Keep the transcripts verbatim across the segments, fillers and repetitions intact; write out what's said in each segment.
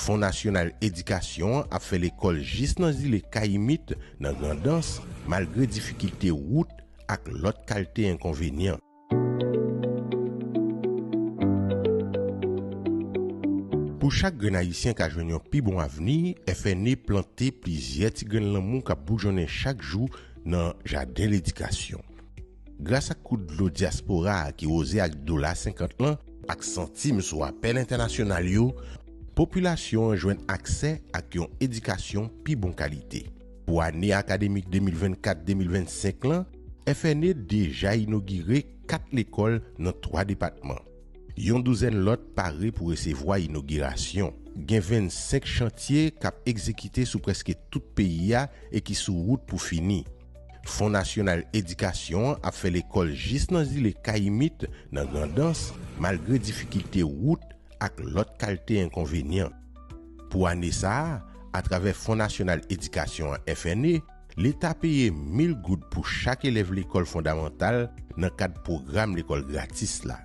Fon Nasyonal Edikasyon an ap fè lekòl jis nan zile Kayimit, nan Grandans, malgre difikilte wout ak lòt kalte enkonvenyan. Pou chak grenn Ayisyen ka jwenn yon pi bon avni, F N E plante plizyè ti grenn lanmou k ap boujonnen chak jou nan jaden ledikasyon. Gras ak kout dlo dyaspora a ki woze ak dola senkant lan ak santim sou apèl entènasyonal yo, popilasyon an jwenn aksè ak yon edikasyon pi bon kalite. Pou ane akademik de mil vennkat de mil vennsenk lan, F N E deja inogire kat lekòl nan twa depatman. Yon douzèn lòt pare pou resevwa inogirasyon. Gen vennsenk chantye k ap egzekite sou prèske tout peyi a e ki sou wout pou fini. Fon Nasyonal Edikasyon an ap fè lekòl jis nan zile Kayimit, nan Grandans, malgre difikilte wout ak lòt kalte enkonvenyan. Pou ane sa a, atravè Fon Nasyonal Edikasyon an, F N E, Leta peye mil goud pou chak elèv lekòl fondamantal nan kad pwogram lekòl gratis la.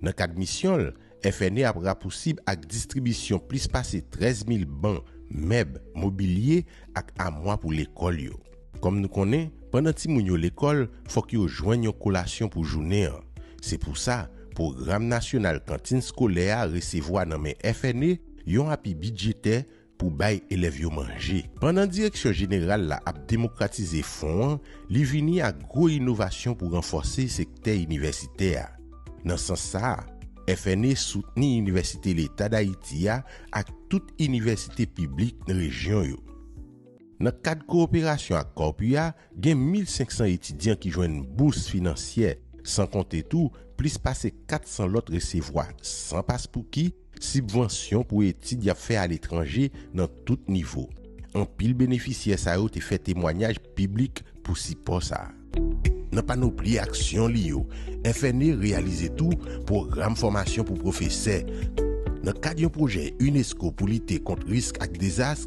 Nan kad misyon l, F N E ap rapousib ak distribisyon plis pase trèz mil ban, mèb, mobilye ak amwa pou lekòl yo. Kòm nou konnen, pandan timoun yo lekòl, fòk yo jwenn yon kolasyon pou jounen an. Se pou sa, pwogram nasyonal kantin skolè a resevwa nan men F N E yon api bidjetè pou bay elèv yo manje. Pandan Direksyon Jeneral la ap demokratize fon an, li vini ak gwo inovasyon pou ranfòse sektè inivèsitè a. Nan sans sa a, F N E soutni Inivèsite Leta d Ayiti a ak tout inivèsite piblik nan rejyon yo. Nan kad kowoperasyon ak Corpus a, gen mil senk san etidyan ki jwenn bous finansyè, san konte tou plis pase kat san lòt resevwa, san paspouki, sibvansyon pou etid y ap fè aletranje nan tout nivo. Anpil benefisyè sa yo te fè temwayaj piblik pou sipò sa a. Nan panopli aksyon li yo, F N E reyalize tou pwogram fòmasyon pou pwofesè. Nan kad yon pwojè unesco pou lite kont risk ak dezas,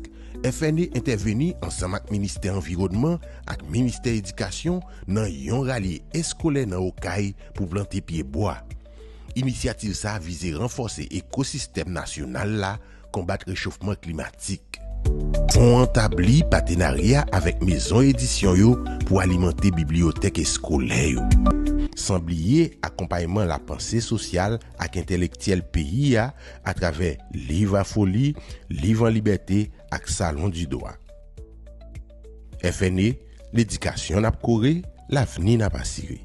F N E entèveni ansanm ak Ministè Anviwònman ak Ministè Edikasyon nan yon rali eskolè nan Okay pou plante pye bwa. Inisyativ sa a vize ranfòse ekosistèm nasyonal la, konbat rechofman klimatik. Fon an tabli patenarya avèk mezon edisyon yo pou alimante bibliyotèk eskolè yo. San bliye akonpayman lapanse sosyal ak entèlektyèl peyi a atravè Liv a Foli, Liv an Libète ak Salon di Dwa. F N E, ledikasyon n ap kore, lavni n ap asire.